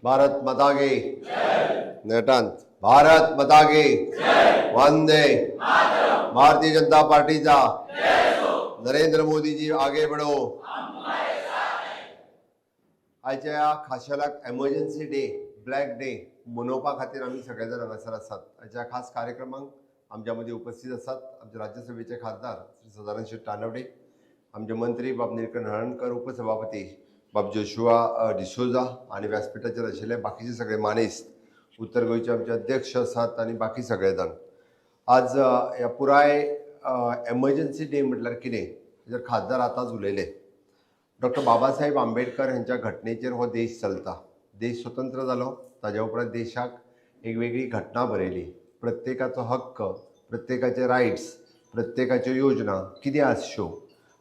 भारत माता की. नेटान भारत माता की. वंदे. भारतीय जनता पार्टीचा. नरेंद्र मोदीजी, आगे बढ़ो. आयच्या ह्या खाशेल्याक एमर्जन्सी डे, ब्लॅक डे मनोवपा खातीर आमी सगळे जाण हांगासर आसात. आयच्या खास कार्यक्रमाक आमच्या मदीं उपस्थित आसात आमचे राज्यसभेचे खासदार श्री सदानंद शेट तानवडे, आमचे मंत्री बाब निळकंठ हळर्णकर, उपसभापती बाब जोशुआ डिसोजा आनी व्यासपिठाचेर आशिल्ले बाकीचे सगळे मानेस्त, उत्तर गोंयचे आमचे अध्यक्ष आसात आनी बाकी सगळे जाण. आज ह्या पुराय एमर्जन्सी डे म्हटल्यार कितें हेजेर खासदार आतांच उलयले. डॉक्टर बाबासाहेब आंबेडकर हांच्या घटनेचेर हो देश चलता. देश स्वतंत्र जालो ताज्या उपरांत देशाक एक वेगळी घटना बरयली. प्रत्येकाचो हक्क, प्रत्येकाचे रायट्स, प्रत्येकाच्यो योजना कितें आसच्यो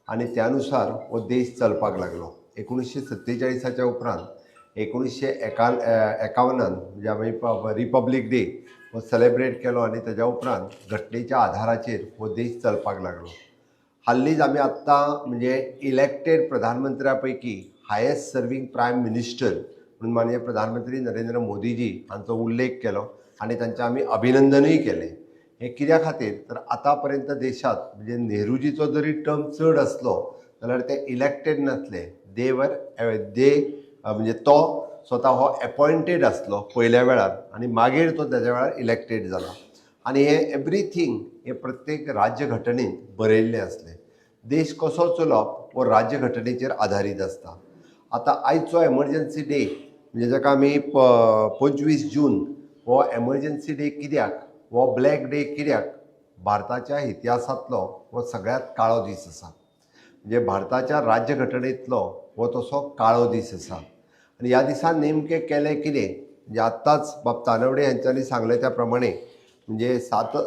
आनी त्या नुसार हो देश चलपाक लागलो. 1947च्या उपरांत 1951न म्हणजे आमी रिपब्लीक डे हो सेलेब्रेट केलो आनी ताज्या उपरांत घटनेच्या आधाराचेर हो देश चलपाक लागलो. हाल्लीच आमी आत्तां म्हणजे इलेक्टेड प्रधानमंत्र्या पैकी हायेस्ट सर्वींग प्रायम मिनिस्टर म्हणून माननीय प्रधानमंत्री नरेंद्र मोदीजी हांचो उल्लेख केलो आनी तांचें आमी अभिनंदनूय केलें. हें कित्या खातीर तर आतां पर्यंत देशांत म्हणजे नेहरूजीचो जरी टर्म चड आसलो जाल्यार ते इलेक्टेड नासले. दे वर दे म्हणजे तो स्वता हो एपॉयंटेड आसलो पयल्या वेळार आनी मागीर तो तेज्या वेळार इलेक्टेड जाला. आनी हें एवरीथींग हें प्रत्येक राज्यघटनेंत बरयल्लें आसलें. देश कसो चलोवप हो राज्यघटनेचेर आदारीत आसता. आतां आयचो एमर्जन्सी डे म्हणजे जाका आमी 25 जून हो एमर्जन्सी डे कित्याक, हो ब्लॅक डे कित्याक? भारताच्या इतिहासांतलो हो सगळ्यांत काळो दीस आसा. म्हणजे भारताच्या राज्यघटनेंतलो हो तसो काळो दीस आसा. आनी ह्या दिसा नेमकें केलें कितें? म्हणजे आत्तांच बाब तानवडे हांच्यांनी सांगलें त्या प्रमाणे, म्हणजे सात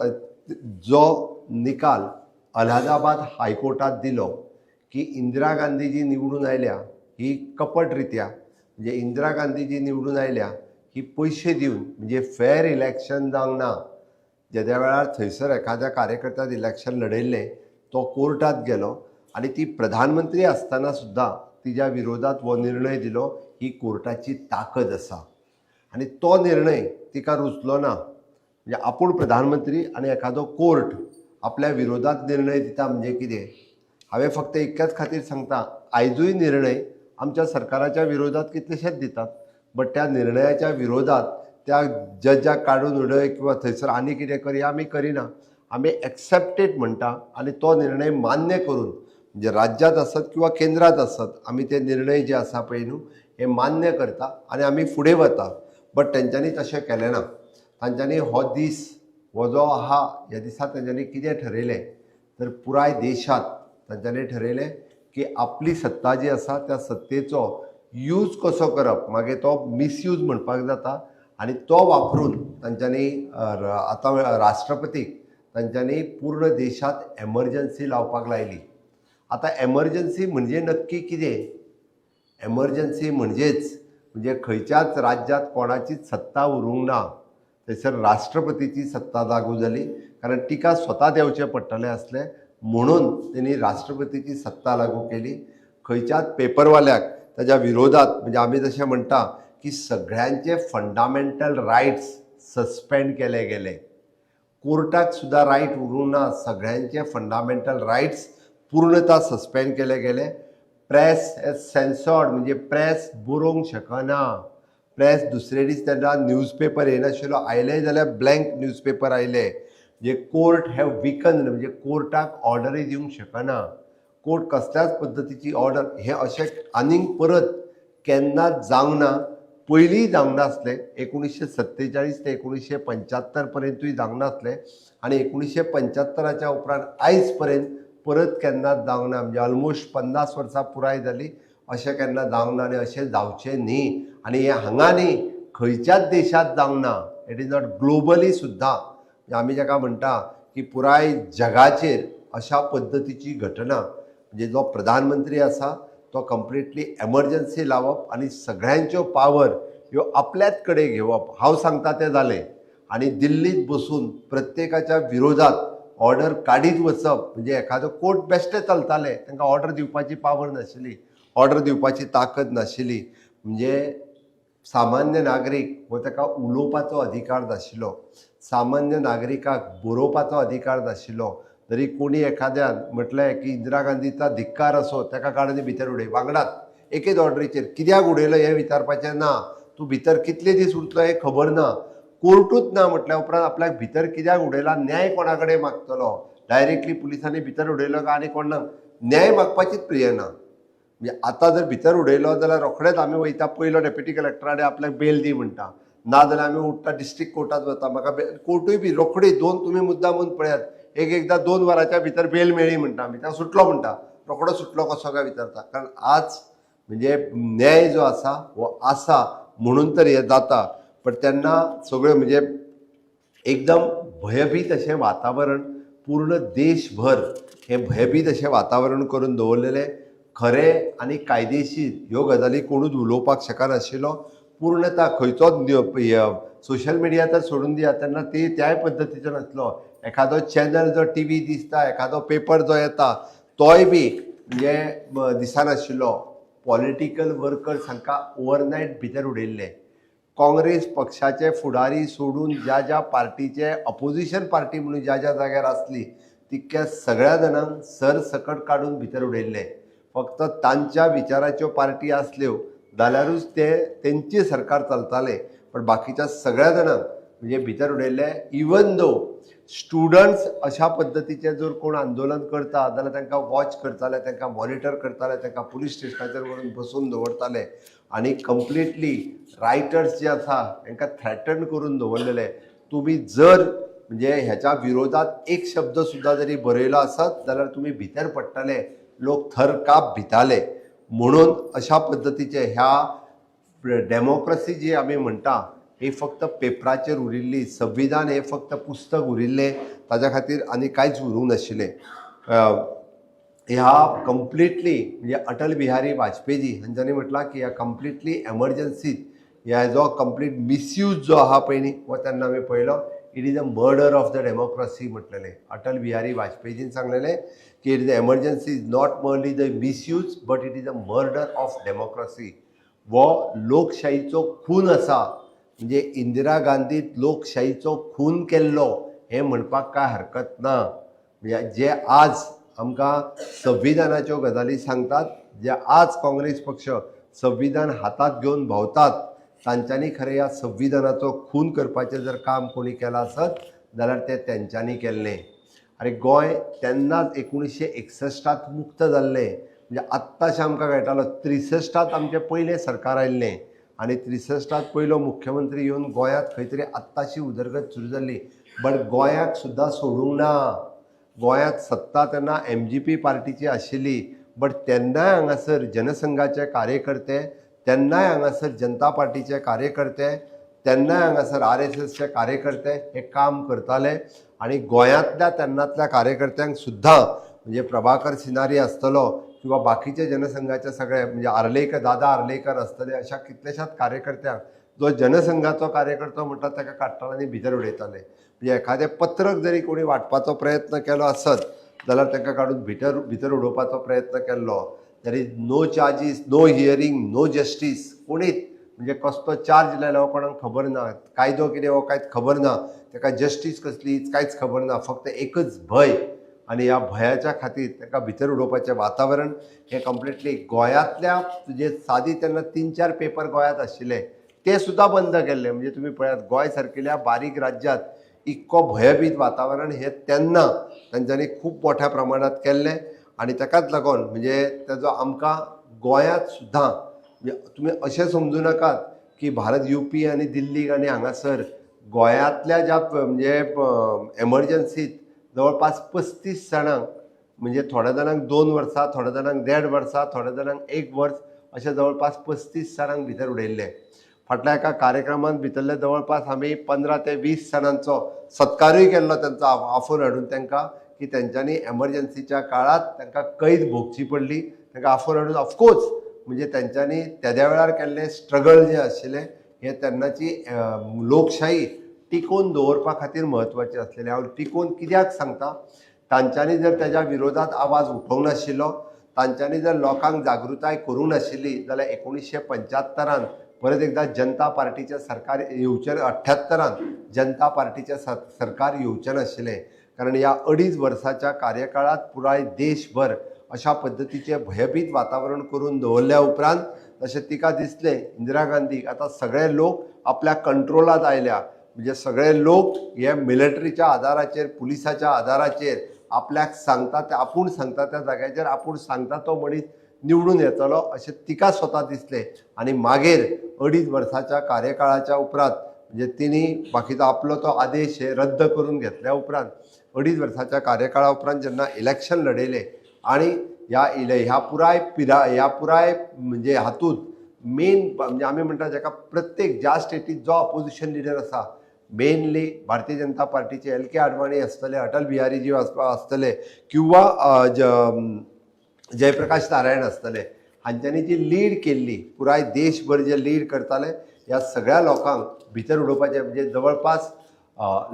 जो निकाल अलाहाबाद हायकोर्टात दिलो की इंदिरा गांधी जी निवडून आयल्या ही कपट रित्या, म्हणजे इंदिरा गांधी जी निवडून आयल्या ही पयशे दिवन, म्हणजे फेर इलेक्शन जावंक ना. जेद्या वेळार थंयसर एखाद्या कार्यकर्त्यान इलेक्शन लढयल्लें, तो कोर्टात गेलो आनी ती प्रधानमंत्री आसतना सुद्दां तिज्या विरोधात हो निर्णय दिलो. ही कोर्टाची ताकद आसा आनी तो निर्णय तिका रुचलो ना. म्हणजे आपूण प्रधानमंत्री आनी एखादो कोर्ट आपल्या विरोधात निर्णय दिता म्हणजे कितें? हांवें फक्त इतक्याच खातीर सांगता, आयजूय निर्णय आमच्या सरकाराच्या विरोधात कितलेशेच दितात, बट त्या निर्णयाच्या विरोधात त्या जजाक काडून उडय किंवा थंयसर आनी कितें कर, आमी करिना. आमी एक्सेप्टेड म्हणटा आनी तो निर्णय मान्य करून, म्हणजे राज्यांत आसत किंवा केंद्रात आसत, आमी ते निर्णय जे आसा पळय न्हू, हे मान्य करता आनी आमी फुडें वता. बट तेंच्यांनी तशें केलें ना. तांच्यांनी हो दीस हो जो आहा, ह्या दिसा तेंच्यांनी कितें ठरयलें तर पुराय देशांत तांच्यांनी ठरयलें की आपली सत्ता जी आसा त्या सत्तेचो यूज कसो करप, मागीर तो मिसयूज म्हणपाक जाता, आनी तो वापरून तांच्यांनी आतां राष्ट्रपतीक तांच्यांनी पूर्ण देशांत एमर्जन्सी लावपाक लायली. आतां एमर्जन्सी म्हणजे नक्की कितें? एमर्जन्सी म्हणजेच म्हणजे खंयच्याच राज्यांत कोणाचीच सत्ता उरूंक ना, थंयसर राष्ट्रपतीची सत्ता लागू जाली. कारण तिका स्वता देंवचें पडटलें आसलें म्हणून तेणी राष्ट्रपतीची सत्ता लागू केली. खंयच्याच पेपरवाल्याक ताज्या विरोधात, म्हणजे आमी जशें म्हणटा की सगळ्यांचे फंडामेंटल रायट्स सस्पेंड केले गेले. कोर्टाक सुद्दां रायट उरूंक ना. सगळ्यांचे फंडामेंटल रायट्स पूर्णता सस्पेंड केले गेले. प्रेस एज सेन्सॉर्ड, म्हणजे प्रेस बरोवंक शकना. प्रेस दुसरे दीस तेन्ना न्यूजपेपर येनाशिल्लो, आयले जाल्यार ब्लँक न्यूजपेपर आयले. म्हणजे कोर्ट have weaken, म्हणजे कोर्टाक ऑर्डरूय दिवंक शकना. कोर्ट कसल्याच पद्दतीची ऑर्डर, हें अशें आनीक परत केन्नाच जावंक ना. पयलींय जावंक नासलें, 1947 ते 1975 पर्यंतूय जावंक नासलें आनी 1975च्या उपरांत आयज पर्यंत परत केन्नाच जावंक ना. म्हणजे ऑलमोस्ट 50 वर्सां पुराय जाली, अशें केन्ना जावंक ना आनी अशें जावचें न्ही. आनी हें हांगा न्ही, खंयच्याच देशांत जावंक ना. It is not globally सुद्दां. म्हणजे आमी जाका म्हणटा की पुराय जगाचेर अशा पद्दतीची घटना, म्हणजे जो प्रधानमंत्री आसा तो कंप्लिटली एमर्जन्सी लावप आनी सगळ्यांच्यो पावर ह्यो आपल्याच कडेन घेवप, हांव सांगता तें जालें, आनी दिल्लीत बसून प्रत्येकाच्या विरोधात ऑर्डर काडीत वचप. म्हणजे एखादो कोर्ट बेश्टे चलताले, तांकां ऑर्डर दिवपाची पावर नाशिल्ली, ऑर्डर दिवपाची ताकद नाशिल्ली. म्हणजे सामान्य नागरीक हो ताका उलोवपाचो अधिकार नाशिल्लो, सामान्य नागरिकाक बरोवपाचो अधिकार नाशिल्लो. जरी कोणी एखाद्यान म्हटलें की इंदिरा गांधीचा धिक्कार असो, ताका काडून भितर उडय, वांगडाच एकेच ऑर्डरीचेर. कित्याक उडयलो हें विचारपाचें ना, तूं भितर कितले दीस उरतलो हें खबर ना, कोर्टूच ना म्हटल्या उपरांत आपल्याक भितर कित्याक उडयला, न्याय कोणा कडेन मागतलो? डायरेक्टली पुलिसांनी भितर उडयलो काय आनी कोण ना, न्याय मागपाचीच प्रिय ना. म्हणजे आतां जर भितर उडयलो जाल्यार रोखडेच आमी वयता पयलो डेप्युटी कलेक्टरा कडेन, आपल्याक बेल दी म्हणटा, ना जाल्यार आमी उठ्ठा डिस्ट्रिक्ट कोर्टात वता, म्हाका कोर्टूय बी रोखडी दोन, तुमी मुद्दाम म्हूण पळयात, एक एकदां 2 वरांच्या भितर बेल मेळ्ळी म्हणटा आमी, ताका सुटलो म्हणटा, रोखडो सुटलो कसो काय विचारता. कारण आज म्हणजे न्याय जो आसा हो आसा म्हणून तर हें जाता. पण तेन्ना सगळें म्हणजे एकदम भयभीत अशें वातावरण, पूर्ण देशभर हें भयभीत अशें वातावरण करून दवरलेलें. खरें आनी कायदेशीर ह्यो गजाली कोणूच उलोवपाक शकनाशिल्लो पूर्णता. खंयचोच सोशल मिडिया तर सोडून दिया, तेन्ना ते त्याय पद्दतीचो नासलो. एखादो चॅनल जो टी व्ही दिसता, एखादो पेपर जो येता तोय बी म्हणजे दिसनाशिल्लो. पॉलिटिकल वर्कर्स हांकां ओवरनायट भितर उडयल्ले. काँग्रेस पक्षाचे फुडारी सोडून ज्या ज्या पार्टीचे अपोजिशन पार्टी म्हणून ज्या ज्या जाग्यार आसली तितक्या सगळ्या जाणांक सरसकट काडून भितर उडयल्ले. फक्त तांच्या विचाराच्यो पार्टी आसल्यो जाल्यारूच ते तेंचे सरकार चलताले, पण बाकीच्या सगळ्या जाणांक म्हणजे भितर उडयल्ले. इवन दो स्टुडंट्स अशा पद्दतीचे जर कोण आंदोलन करता जाल्यार तांकां वॉच करताले, तांकां मॉनिटर करताले, तांकां पुलीस स्टेशनाचेर व्हरून बसोवन दवरताले आनी कंप्लिटली रायटर्स जे आसा तांकां थ्रेटन करून दवरलेले, तुमी जर म्हणजे ह्याच्या विरोधात एक शब्द सुद्दां जरी बरयलो आसत जाल्यार तुमी भितर पडटले. लोक थरकाप भिताले. म्हणून अशा पद्दतीचे ह्या डेमोक्रसी जी आमी म्हणटा ही फक्त पेपराचेर उरिल्ली, संविधान हें फक्त पुस्तक उरिल्लें, ताज्या खातीर आनी कांयच उरूंक नाशिल्लें. ह्या कंप्लिटली म्हणजे अटल बिहारी वाजपेयी हांच्यांनी म्हटलां की ह्या कंप्लिटली एमर्जन्सीत ह्या जो कंप्लीट मिसयूज जो आहा पळय न्ही, हो तेन्ना आमी पळयलो. It is a murder of the democracy म्हटलेलें Atal Bihari वाजपेयीजीन सांगलेलें की it is emergency is not merely the misuse but it is a murder of democracy. हो लोकशाहीचो खून आसा. म्हणजे इंदिरा गांधीत लोकशाहीचो खून केल्लो हें म्हणपाक कांय हरकत ना. म्हणजे जे आज आमकां संविधानाच्यो गजाली सांगतात, जे आज काँग्रेस पक्ष संविधान हातांत घेवन भोंवतात, तांच्यांनी खरें ह्या संविधानाचो खून करपाचें जर काम कोणी केलां आसत जाल्यार तें तेंच्यांनी केल्लें. आनी गोंय तेन्नाच 1961 मुक्त जाल्लें. म्हणजे आत्ताशें आमकां कळटालो, 63 आमचें पयलें सरकार आयिल्लें आनी 63 पयलो मुख्यमंत्री येवन गोंयांत खंय तरी आत्ताशी उदरगत सुरू जाल्ली. बट गोंयाक सुद्दां सोडूंक ना. गोंयांत सत्ता तेन्ना एमजीपी पार्टीची आशिल्ली, बट तेन्नाय हांगासर जनसंघाचे कार्यकर्ते, तेन्नाय हांगासर जनता पार्टीचे कार्यकर्ते, तेन्नाय हांगासर आरएसएसचे कार्यकर्ते हे काम करताले. आनी गोंयांतल्या तेन्नातल्या कार्यकर्त्यांक सुद्दां म्हणजे प्रभाकर सिनारी आसतलो किंवा बाकीचे जनसंघाचे सगळे म्हणजे आर्लेकर, दादा आर्लेकर आसतले, अशा कितल्याशाच कार्यकर्त्यांक जो जनसंघाचो कार्यकर्तो म्हणटा ताका काडटाले आनी भितर उडयताले. म्हणजे एखादें पत्रक जरी कोणी वांटपाचो प्रयत्न केलो आसत जाल्यार तांकां काडून भितर भितर उडोवपाचो प्रयत्न केल्लो. There is no charges, no hearing, no justice. कोणीच म्हणजे कसलो चार्ज लायलो हो कोणाक खबर ना, कायदो कितें हो कांयच खबर ना, ताका जस्टीस कसली कांयच खबर ना. फक्त एकच भंय आनी ह्या भंयाच्या खातीर ताका भितर उडोवपाचें वातावरण हें कंप्लिटली गोंयांतल्या जे सादी तेन्ना 3-4 पेपर गोंयांत आशिल्ले ते सुद्दां बंद केल्ले. म्हणजे तुमी पळयात, गोंय सारकिल्या बारीक राज्यांत इतको भयभीत वातावरण हें तेन्ना तांच्यांनी खूब मोठ्या प्रमाणांत केल्लें. आनी ताकाच लागून म्हणजे तेजो आमकां गोंयांत सुद्दां, म्हणजे तुमी अशें समजूं नाकात की भारत युपी आनी दिल्लीक आनी हांगासर गोंयांतल्या ज्या म्हणजे एमर्जन्सीत जवळपास 35 जाणांक, म्हणजे थोड्या जाणांक 2 वर्सां, थोड्या जाणांक 1.5 वर्सां, थोड्या जाणांक 1 वर्स, अशें जवळपास 35 जाणांक भितर उडयल्ले. फाटल्या एका कार्यक्रमांत भितरले जवळपास आमी 15 ते 20 जाणांचो सत्कारूय केल्लो तांचो आफोवन हाडून तांकां, की तेंच्यांनी एमर्जन्सीच्या काळांत तांकां कैद भोगची पडली. तांकां आफोवन हाडून, ऑफकोर्स म्हणजे तेंच्यांनी तेद्या वेळार केल्लें स्ट्रगल जें आशिल्लें हें तेन्नाची लोकशाही टिकोवन दवरपा खातीर म्हत्वाचें आसलेलें. हांव टिकोवन कित्याक सांगता, तांच्यांनी जर तेज्या विरोधात आवाज उठोवंक नाशिल्लो, तांच्यांनी जर लोकांक जागृताय करूंक नाशिल्ली जाल्यार 1975 परत एकदां जनता पार्टीचें सरकार येवचें, 78रान जनता पार्टीचें सरकार येवचें नाशिल्लें, कारण ह्या 2.5 वर्साच्या कार्यकाळांत पुराय देशभर अशा पद्दतीचें भयभीत वातावरण करून दवरल्या उपरांत तशें तिका दिसलें इंदिरा गांधीक आतां सगळे लोक आपल्या कंट्रोलांत आयल्या, म्हणजे सगळे लोक हे मिलिटरीच्या आदाराचेर, पुलिसाच्या आदाराचेर आपल्याक सांगता ते, आपूण सांगता त्या जाग्याचेर आपूण सांगता तो मनीस निवडून येतलो अशें तिका स्वता दिसलें. आनी मागीर 2.5 वर्साच्या कार्यकाळाच्या उपरांत म्हणजे तिणी बाकीचो आपलो तो आदेश हे रद्द करून घेतल्या उपरांत 2.5 वर्साच्या कार्यकाळा उपरांत जेन्ना इलेक्शन लढयलें आनी ह्या पुराय पिरा ह्या पुराय म्हणजे हातूंत मेन म्हणजे आमी म्हणटा जाका प्रत्येक ज्या स्टेटीत जो अपोजिशन लिडर आसा, मेनली भारतीय जनता पार्टीचे एल के आडवाणी आसतले, अटल बिहारीजी आसतले किंवा जयप्रकाश नारायण आसतले, हांच्यांनी जी लीड केल्ली पुराय देशभर जे लीड करताले ह्या सगळ्या लोकांक भितर उडोवपाचें, म्हणजे जवळपास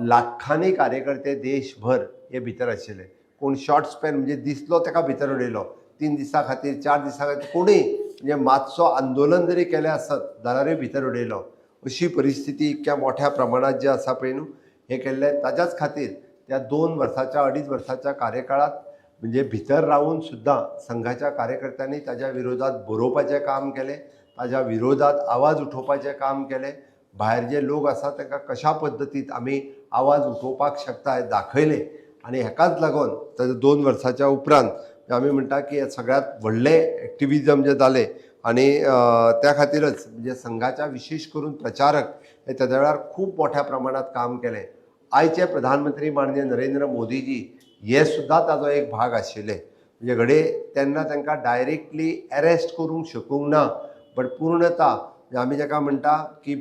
लाखांनी कार्यकर्ते देशभर हे भितर आशिल्ले. कोण शॉर्ट स्पॅन म्हणजे दिसलो ताका भितर उडयलो, 3 दिसां खातीर, 4 दिसां खातीर, कोणूय म्हणजे मातसो आंदोलन जरी केलें आसत जाल्यारूय भितर उडयलो. अशी परिस्थिती इतक्या मोठ्या प्रमाणात जे आसा पळय न्हू हें केल्लें. ताज्याच खातीर त्या 2 वर्साच्या 2.5 वर्साच्या कार्यकाळांत म्हणजे भितर रावून सुद्दां संघाच्या कार्यकर्त्यांनी ताज्या विरोधात बरोवपाचें काम केलें, ताज्या विरोधात आवाज उठोवपाचें काम केलें. भायर जे लोक आसा तांकां कशा पद्दतीन आमी आवाज उठोवपाक शकता हें दाखयलें. आनी हेकाच लागून ताज्या 2 वर्साच्या उपरांत आमी म्हणटा की हें सगळ्यांत व्हडलें एक्टिविजम जें जालें. आनी त्या खातीरच म्हणजे संघाच्या विशेश करून प्रचारक हे तेद्या वेळार खूब मोठ्या प्रमाणात काम केलें. आयचे प्रधानमंत्री माननीय नरेंद्र मोदीजी हे सुद्दां ताजो एक भाग आशिल्ले. म्हणजे घडये तेन्ना तांकां डायरेक्टली एरेस्ट करूंक शकूंक ना, बट पूर्णता आमी जाका म्हणटा की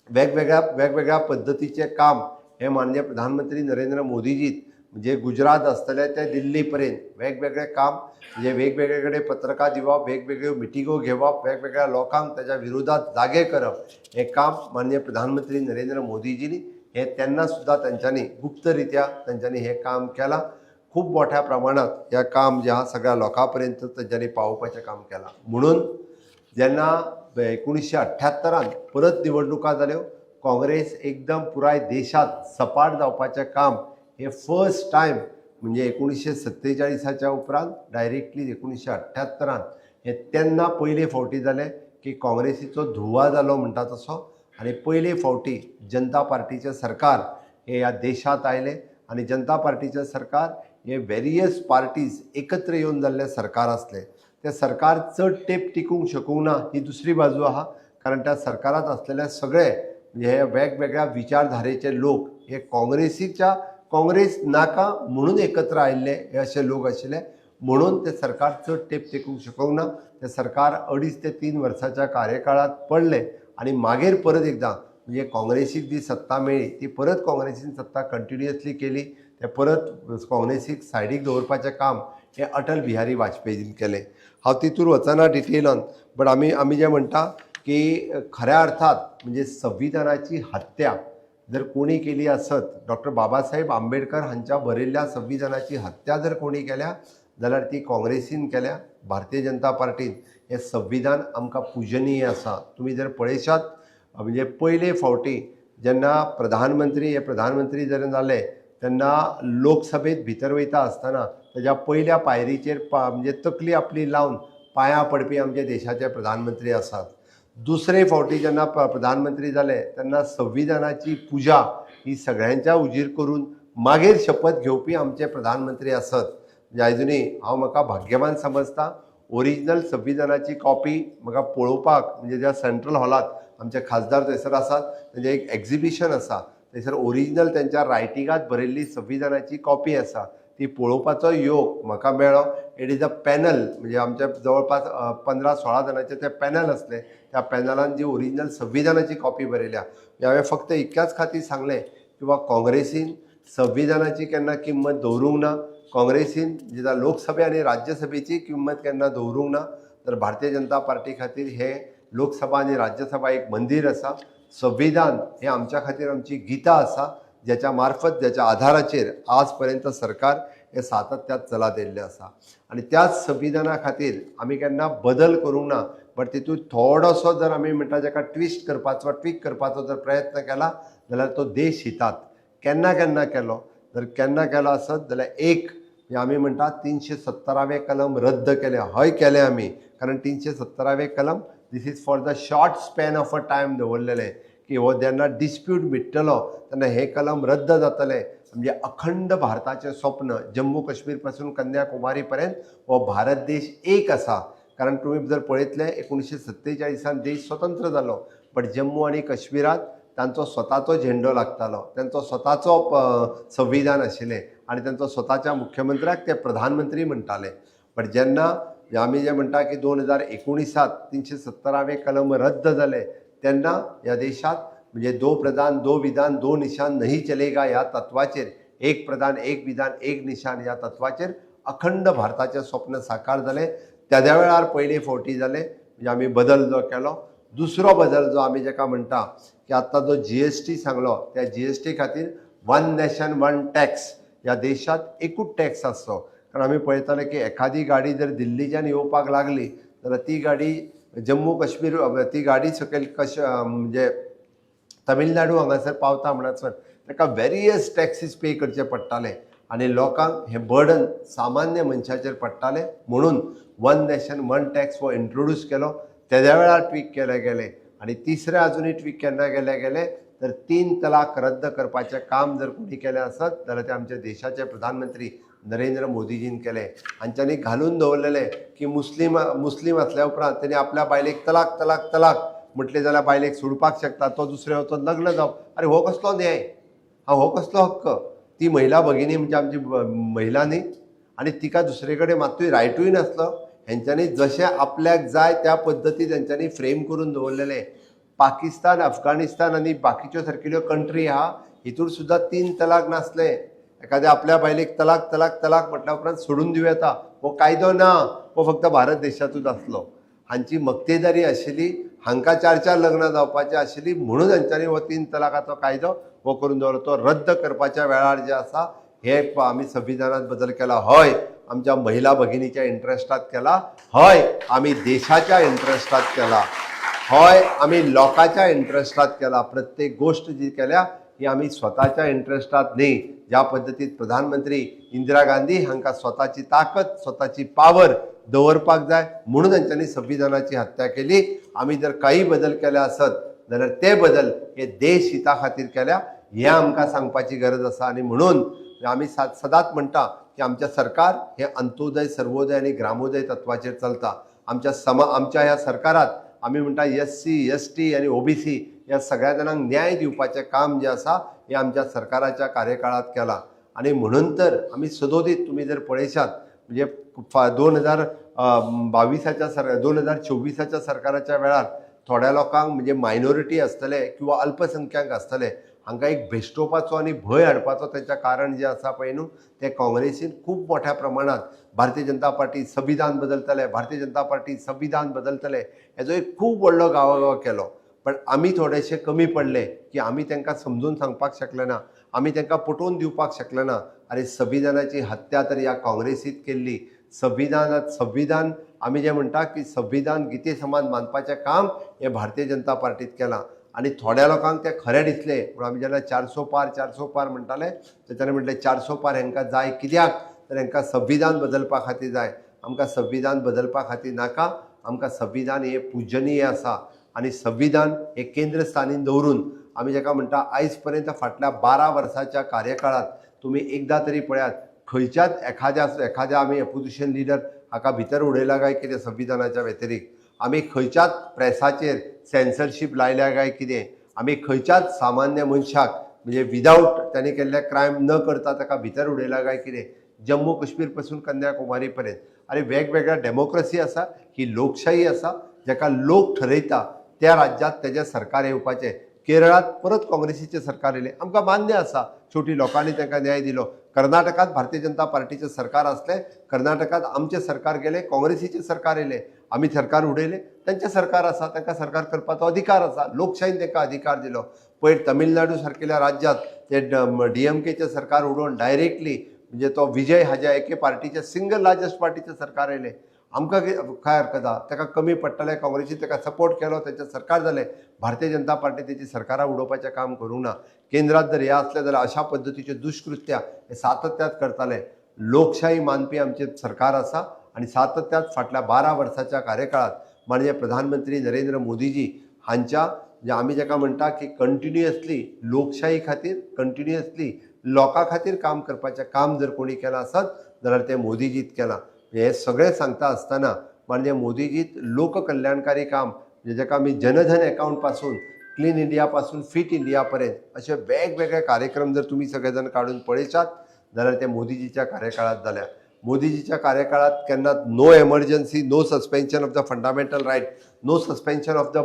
वेगवेगळ्या वेगवेगळ्या पद्दतीचें काम हें माननीय प्रधानमंत्री नरेंद्र मोदीजीत म्हणजे गुजरात आसतलें ते दिल्ली पर्यंत वेगवेगळें काम, म्हणजे वेगवेगळे कडेन पत्रकां दिवप, वेगवेगळ्यो मिटिंगो घेवप, वेगवेगळ्या लोकांक ताज्या विरोधात जागे करप हें काम माननीय प्रधानमंत्री नरेंद्र मोदीजींनी हें तेन्ना सुद्दां तांच्यांनी गुप्तरित्या तांच्यांनी हें काम केलां. खूब मोठ्या प्रमाणात हें काम जें आहा सगळ्या लोकां पर्यंत तांच्यांनी पावोवपाचें काम केलां. म्हणून जेन्ना 1978 परत निवडणुका जाल्यो, काँग्रेस एकदम पुराय देशांत सपाट जावपाचें काम हे फर्स्ट टायम म्हणजे 1947 उपरांत डायरेक्टली 1978 हे तेन्ना पयले फावटी जालें की काँग्रेसीचो धुवा जालो म्हणटा तसो. आनी पयले फावटी जनता पार्टीचें सरकार हे ह्या देशांत आयलें आनी जनता पार्टीचें सरकार हे वेरियस पार्टीज एकत्र येवन जाल्लें सरकार आसलें. तें सरकार चड तेंप टिकूंक शकूंक ना ही दुसरी बाजू आहा, कारण त्या सरकारांत आसलेले सगळे म्हणजे हे वेगवेगळ्या विचारधारेचे लोक हे काँग्रेसीच्या काँग्रेस नाका म्हणून एकत्र आयिल्ले हे अशे लोक आशिल्ले, म्हणून तें सरकार चड तेंप टिकूंक शकूंक ना. तें सरकार 2.5 ते 3 वर्साच्या कार्यकाळांत पडलें आनी मागीर परत एकदां म्हणजे काँग्रेसीक जी सत्ता मेळ्ळी ती परत काँग्रेसीन सत्ता कंटिन्युअसली केली. ते परत काँग्रेसीक सायडीक दवरपाचें काम हें अटल बिहारी वाजपेयीन केलें. हांव तितूर वचना डिटेलान, बट आमी जें म्हणटा की खऱ्या अर्थात म्हणजे संविधानाची हत्या जर कोणी केली आसत, डॉक्टर बाबासाहेब आंबेडकर हांच्या बरयल्ल्या संविधानाची हत्या जर कोणी केल्या जाल्यार ती काँग्रेसीन केल्या, भारतीय जनता पार्टीन. हें संविधान आमकां पुजनीय आसा. तुमी जर पळयशात म्हणजे पयले फावटी जेन्ना प्रधानमंत्री हे प्रधानमंत्री जेन्ना जाले तेन्ना लोकसभेत भितर वयता आसतना ताज्या पयल्या पायरीचेर म्हणजे तकली आपली लावन पांयां पडपी आमचे देशाचे प्रधानमंत्री आसात. दुसरे फावटी जेन्ना प्रधानमंत्री जाले तेन्ना संविधानाची पुजा ही सगळ्यांच्या हुजीर करून मागीर शपथ घेवपी आमचे प्रधानमंत्री आसत. म्हणजे आयजुनूय हांव म्हाका भाग्यवान समजता, ओरिजिनल संविधानाची कॉपी म्हाका पळोवपाक म्हणजे ज्या सेंट्रल हॉलांत आमचे खासदार थंयसर आसात तेंचें एक एक्जिबिशन आसा, थंयसर ओरिजिनल तेंच्या रायटिंगांत बरयल्ली संविधानाची कॉपी आसा, ती पळोवपाचो योग म्हाका मेळ्ळो. It is a panel, म्हणजे आमच्या जवळपास 15-16 जाणांचें तें पॅनल आसलें, त्या पॅनलान जी ओरिजिनल संविधानाची कॉपी बरयल्या. हांवें फक्त इतक्याच खातीर सांगलें किंवा काँग्रेसीन संविधानाची केन्ना किंमत दवरूंक ना, काँग्रेसीन जेन्ना लोकसभे आनी राज्यसभेची किंमत केन्ना दवरूंक ना, तर भारतीय जनता पार्टी खातीर हे लोकसभा आनी राज्यसभा एक मंदीर आसा. संविधान हें आमच्या खातीर आमची गीता आसा, ज्याच्या मार्फत ज्याच्या आधाराचेर आज पर्यंत सरकार हे सातत्यात चलत येयल्लें आसा. आनी त्याच संविधाना खातीर आमी केन्ना बदल करूंक ना, बट तितूंत थोडोसो जर आमी म्हणटा जाका ट्विस्ट करपाचो, ट्वीक करपाचो जर प्रयत्न केला जाल्यार तो देश हितात. केन्ना केन्ना केलो, जर केन्ना केलो आसत जाल्यार एक आमी म्हणटा 370वें कलम रद्द केलें. हय केलें आमी, कारण 370वें कलम this is for the short span of a time दवरलेलें की हो जेन्ना डिस्प्यूट मिट्टलो तेन्ना हें कलम रद्द जातलें. म्हणजे अखंड भारताचें स्वप्न जम्मू काश्मीर पासून कन्याकुमारी पर्यंत हो भारत देश एक आसा. कारण तुमी जर पळयतले 1947 देश स्वतंत्र जालो, बट जम्मू आनी काश्मीरात तांचो स्वताचो झेंडो लागतालो, तांचो स्वताचो संविधान आशिल्लें आनी तांचो स्वताच्या मुख्यमंत्र्याक ते प्रधानमंत्री म्हणटाले. बट जेन्ना आमी जे म्हणटा की 2019 370वें कलम रद्द जालें तेन्ना ह्या देशात म्हणजे दो प्रधान दो विधान दो निशान नहीं चलेगा ह्या तत्वाचेर, एक प्रधान एक विधान एक निशान ह्या तत्वाचेर अखंड भारताचें स्वप्न साकार जालें. तेद्या वेळार पयले फावटी जालें म्हणजे आमी बदल जो केलो. दुसरो बदल जो आमी जाका म्हणटा की आत्तां जो जीएसटी सांगलो त्या जीएसटी खातीर वन नॅशन वन टॅक्स, ह्या देशांत एकूच टॅक्स आसचो. कारण आमी पळयताले की एखादी गाडी जर दिल्लीच्यान येवपाक लागली जाल्यार ती गाडी जम्मू काश्मीर, ती गाडी सकयल कश म्हणजे तमिळनाडू हांगासर पावता म्हणसर ताका वेरियस टॅक्सीस पे करचे पडटाले आनी लोकांक हें बर्डन सामान्य मनशाचेर पडटालें. म्हणून वन नॅशन वन टॅक्स हो इंट्रोड्यूस केलो, तेद्या वेळार ट्वीक केले गेले. आनी तिसरें आजुनूय ट्वीक केन्ना केले गेले तर 3 तलाक रद्द करपाचें काम जर कोणी केलें आसत जाल्यार तें आमच्या देशाचे प्रधानमंत्री नरेंद्र मोदीजीन केलें. हांच्यांनी घालून दवरलेलें की मुस्लीम मुस्लीम आसल्या उपरांत तेणी आपल्या बायलेक तलाक तलाक तलाक म्हटलें जाल्यार बायलेक सोडपाक शकता, तो दुसरें वचोन लग्न जावप. अरे हो कसलो न्याय हा, हो कसलो हक्क? ती महिला भगिनी म्हणजे आमची महिला न्ही आनी तिका दुसरे कडेन मात्तूय रायटूय नासलो. हेंच्यांनी जशें आपल्याक जाय त्या पद्दती तेंच्यांनी फ्रेम करून दवरलेलें. पाकिस्तान, अफगाणिस्तान आनी बाकीच्यो सारकिल्ल्यो कंट्री आहा हितूर सुद्दां 3 तलाक नासले. एखाद्या आपल्या बायलेक तलाक तलाक तलाक म्हटल्या उपरांत सोडून दिवं येता, हो कायदो ना, हो फक्त भारत देशांतूच आसलो. हांची मक्तेदारी आशिल्ली, हांकां 4 4 लग्नां जावपाचीं आशिल्लीं, म्हणून हांच्यांनी हो 3 तलाकाचो कायदो हो करून दवरलो. तो रद्द करपाच्या वेळार जे आसा हे आमी संविधानात बदल केला. हय आमच्या महिला भगिनीच्या इंट्रस्टात केला, हय आमी देशाच्या इंट्रस्टात केला, हय आमी लोकांच्या इंट्रस्टात केला. प्रत्येक गोश्ट जी केल्या ही आमी स्वताच्या इंट्रस्टात न्ही. ज्या पद्दतीन प्रधानमंत्री इंदिरा गांधी हांकां स्वताची ताकद, स्वताची पावर दवरपाक जाय म्हणून तांच्यांनी संविधानाची हत्या केली. आमी जर काही बदल केले आसत जाल्यार ते बदल हे देश हिता खातीर केल्या हें आमकां सांगपाची गरज आसा. आनी म्हणून आमी सदांच म्हणटा की आमचें सरकार हें अंत्योदय, सर्वोदय आनी ग्रामोदय तत्वाचेर चलता. आमच्या ह्या सरकारात आमी म्हणटा SC, ST आनी OBC ह्या सगळ्या जाणांक न्याय दिवपाचें काम जें आसा हें आमच्या सरकाराच्या कार्यकाळांत केलां. आनी म्हणून तर आमी सदोदीत तुमी जर पळयशात म्हणजे 2022 2024 सरकाराच्या वेळार थोड्या लोकांक म्हणजे मायनॉरिटी आसतले किंवा अल्पसंख्याक आसतले हांकां एक भेश्टोवपाचो आनी भंय हाडपाचो तेंचें कारण जें आसा पळय न्हू तें काँग्रेसीन खूब मोठ्या प्रमाणांत भारतीय जनता पार्टी संविधान बदलतले, भारतीय जनता पार्टी संविधान बदलतले हेजो एक खूब व्हडलो गांवागांव केलो. पण आमी थोडेशे कमी पडले की आमी तांकां समजून सांगपाक शकले ना, आमी तांकां पटोवन दिवपाक शकले ना. आनी संविधानाची हत्या तर ह्या काँग्रेसीत केल्ली. संविधानात संविधान आमी जें म्हणटा की संविधान गीते समान मानपाचें काम हें भारतीय जनता पार्टीत केलां. आनी थोड्या लोकांक तें खरें दिसलें पूण आमी जेन्ना 400 पार 400 पार म्हणटाले तेन्ना म्हटलें 400 पार हेंकां जाय कित्याक तर हेंकां संविधान बदलपा खातीर जाय. आमकां संविधान बदलपा खातीर नाका, आमकां संविधान हें पुजनीय आसा आनी संविधान हें केंद्रस्थानी दवरून आमी जाका म्हणटा आयज पर्यंत फाटल्या 12 वर्साच्या कार्यकाळांत तुमी एकदां तरी पळयात खंयच्याच एखाद्या एखाद्या आमी अपोजिशन लिडर हाका भितर उडयला काय कितें संविधानाच्या व्यतिरिक्त, आमी खंयच्याच प्रेसाचेर सेन्सरशीप लायल्या काय कितें, आमी खंयच्याच सामान्य मनशाक म्हणजे विदावट ताणें केल्ले क्रायम न करता ताका भितर उडयला काय कितें, जम्मू काश्मीर पासून कन्याकुमारी पर्यंत. आनी वेगवेगळ्या डेमोक्रसी आसा, ही लोकशाही आसा, जाका लोक ठरयता त्या राज्यांत तेजें सरकार येवपाचें. केरळांत परत काँग्रेसीचें सरकार येयलें, आमकां मान्य आसा, शेवटी लोकांनी तांकां न्याय दिलो. कर्नाटकांत भारतीय जनता पार्टीचें सरकार आसलें, कर्नाटकांत आमचें सरकार गेलें, काँग्रेसीचें सरकार येयलें, आमी सरकार उडयलें, तांचें सरकार आसा, तांकां सरकार करपाचो अधिकार आसा, लोकशाहीन तांकां अधिकार दिलो. पयर तमिळनाडू सारकेल्या राज्यांत ते DMKचें सरकार उडोवन डायरेक्टली म्हणजे तो विजय हाज्या एके पार्टीचे, सिंगल लार्जस्ट पार्टीचें सरकार येयलें. आमकां काय हरकत आहा? ताका कमी पडटलें, काँग्रेसीन ताका सपोर्ट केलो, तेंचें सरकार जालें. भारतीय जनता पार्टी तेची सरकारां उडोवपाचें काम करूंक ना. केंद्रात जर हें आसलें जाल्यार अशा पद्दतीच्यो दुश्कृत्यां हे सातत्यात करताले. लोकशाही मानपी आमचें सरकार आसा आनी सातत्यात फाटल्या 12 वर्साच्या कार्यकाळात माननीय प्रधानमंत्री नरेंद्र मोदीजी हांच्या, म्हणजे आमी जाका म्हणटा की कंटिन्युअसली लोकशाही खातीर, कंटिन्युअसली लोकां खातीर काम करपाचें काम जर कोणी केलां आसत जाल्यार तें मोदीजीत केलां. हें सगळें सांगता आसतना माननीय मोदीजीत लोककल्याणकारी काम, म्हणजे जाका आमी जनधन एकावंट पासून, क्लीन इंडिया पासून, फिट इंडिया पर्यंत अशे वेगवेगळे कार्यक्रम जर तुमी सगळे जाण काडून पळयशात जाल्यार ते मोदीजीच्या कार्यकाळात जाल्या. मोदीजीच्या कार्यकाळात केन्नाच no emergency, no suspension of the fundamental right, no suspension of the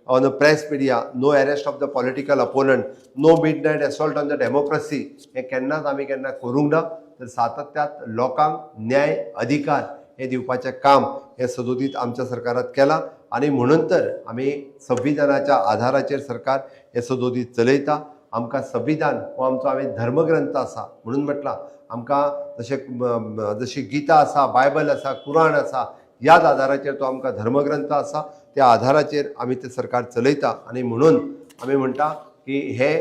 on the press media, no arrest of the political opponent, no midnight assault on the democracy, हें केन्नाच आमी केन्ना करूंक ना. तर सातत्यात लोकांक न्याय, अधिकार हे दिवपाचें काम हें सदोदीत आमच्या सरकारात केलां आनी म्हणून तर आमी संविधानाच्या आधाराचेर सरकार हें सदोदीत चलयता. आमकां संविधान हो आमचो आमी धर्मग्रंथ आसा म्हणून म्हटलां. आमकां जशें जशी गीता आसा, बायबल आसा, कुराण आसा, ह्याच आधाराचेर तो आमकां धर्मग्रंथ आसा. त्या आधाराचेर आमी तें सरकार चलयता आनी म्हणून आमी म्हणटा की हे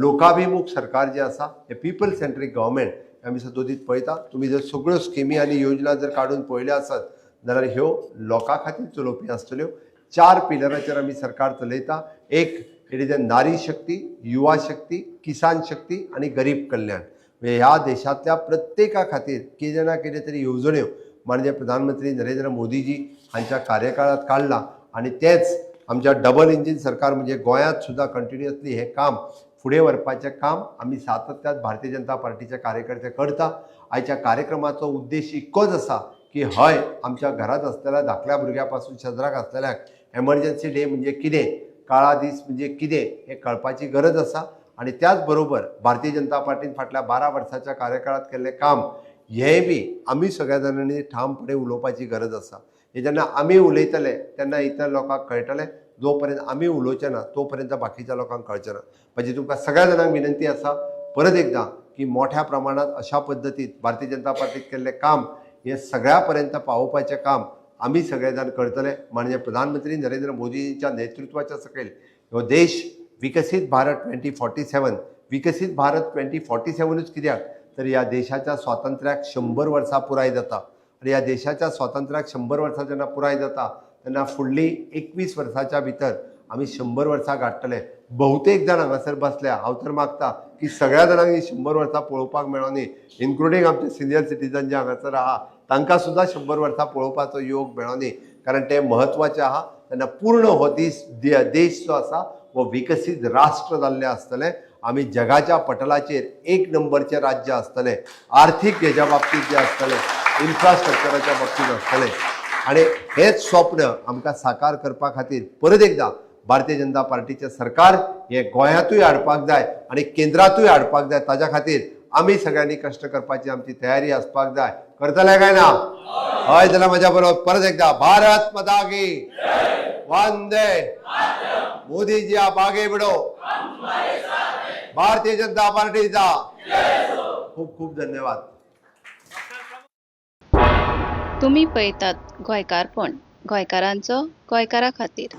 लोकाभिमुख सरकार जें आसा, हें पिपल सेंट्रीक गव्हर्मेंट आमी सदोदीत पळयता. तुमी जर सगळ्यो स्किमी आनी योजना जर काडून पळयल्यो आसत जाल्यार ह्यो लोकां खातीर चलोवपी आसतल्यो. चार पिलराचेर आमी सरकार चलयता. एक, it is a नारी शक्ती, युवा शक्ती, किसान शक्ती आनी गरीब कल्याण. म्हणजे ह्या देशांतल्या प्रत्येका खातीर कितें ना कितें तरी येवजण्यो माननीय प्रधानमंत्री नरेंद्र मोदीजी हांच्या कार्यकाळात काडला आनी तेच आमच्या डबल इंजीन सरकार, म्हणजे गोंयांत सुद्दां कंटिन्युअसली हें काम फुडें व्हरपाचें काम आमी सातत्यात भारतीय जनता पार्टीचे कार्यकर्ते करता. आयच्या कार्यक्रमाचो उद्देश इतकोच आसा की हय, आमच्या घरांत आसलेल्या धाकल्या भुरग्या पासून शेजराक आसलेल्याक एमर्जन्सी डे म्हणजे कितें, काळा दीस म्हणजे कितें हें कळपाची गरज आसा. आनी त्याच बरोबर भारतीय जनता पार्टीन फाटल्या 12 वर्साच्या कार्यकाळात केल्लें काम हेंय बी आमी सगळ्या जाणांनी ठामपणे उलोवपाची गरज आसा. हे जेन्ना आमी उलयतले तेन्ना इतर लोकांक कळटलें. जो पर्यंत आमी उलोवचे ना तो पर्यंत बाकीच्या लोकांक कळचें ना. म्हणजे तुमकां सगळ्या जाणांक विनंती आसा परत एकदां की मोठ्या प्रमाणात अशा पद्दतीन भारतीय जनता पार्टीत केल्लें काम हें सगळ्या पर्यंत पावोवपाचें काम आमी सगळे जाण करतले. माननीय प्रधानमंत्री नरेंद्र मोदींच्या नेतृत्वाच्या सकयल हो देश विकसीत भारत 2047, विकसीत भारत 2047ूच कित्याक तर ह्या देशाच्या स्वातंत्र्याक 100 वर्सां पुराय जाता आनी ह्या देशाच्या स्वातंत्र्याक 100 वर्सां जेन्ना पुराय जाता तेन्ना फुडलीं 21 वर्साच्या भितर आमी 100 वर्सां गांठतले. बहुतेक जाण हांगासर बसल्या. हांव तर मागता की सगळ्या जाणांक ही 100 वर्सां पळोवपाक मेळोनी, इन्क्लुडींग आमचे सिनियर सिटीजन जे हांगासर आहा तांकां सुद्दां 100 वर्सां पळोवपाचो योग मेळोनी, कारण ते म्हत्वाचें आहा. तेन्ना पूर्ण हो दीस देश जो आसा हो विकसीत राष्ट्र जाल्लें आसतलें. आमी जगाच्या पटलाचेर एक नंबरचें राज्य आसतलें, आर्थीक हेज्या बाबतींत जें आसतलें, इन्फ्रास्ट्रक्चराच्या बाबतींत आसतलें. आनी हेंच स्वप्न आमकां साकार करपा खातीर परत एकदां भारतीय जनता पार्टीचें सरकार हें गोंयांतूय हाडपाक जाय आनी केंद्रांतूय हाडपाक जाय. ताज्या खातीर आमी सगळ्यांनी कश्ट करपाची आमची तयारी आसपाक जाय. करतले काय ना? हय जाल्यार म्हज्या बरोबर परत एकदा, भारत माता की! वंदे! मोदीजी, आप आगे बढ़ो! भारतीय जनता पार्टीचा! खूप खूप धन्यवाद. तुमी पळयतात गोंयकारपण, गोंयकारांचो गोंयकारा खातीर.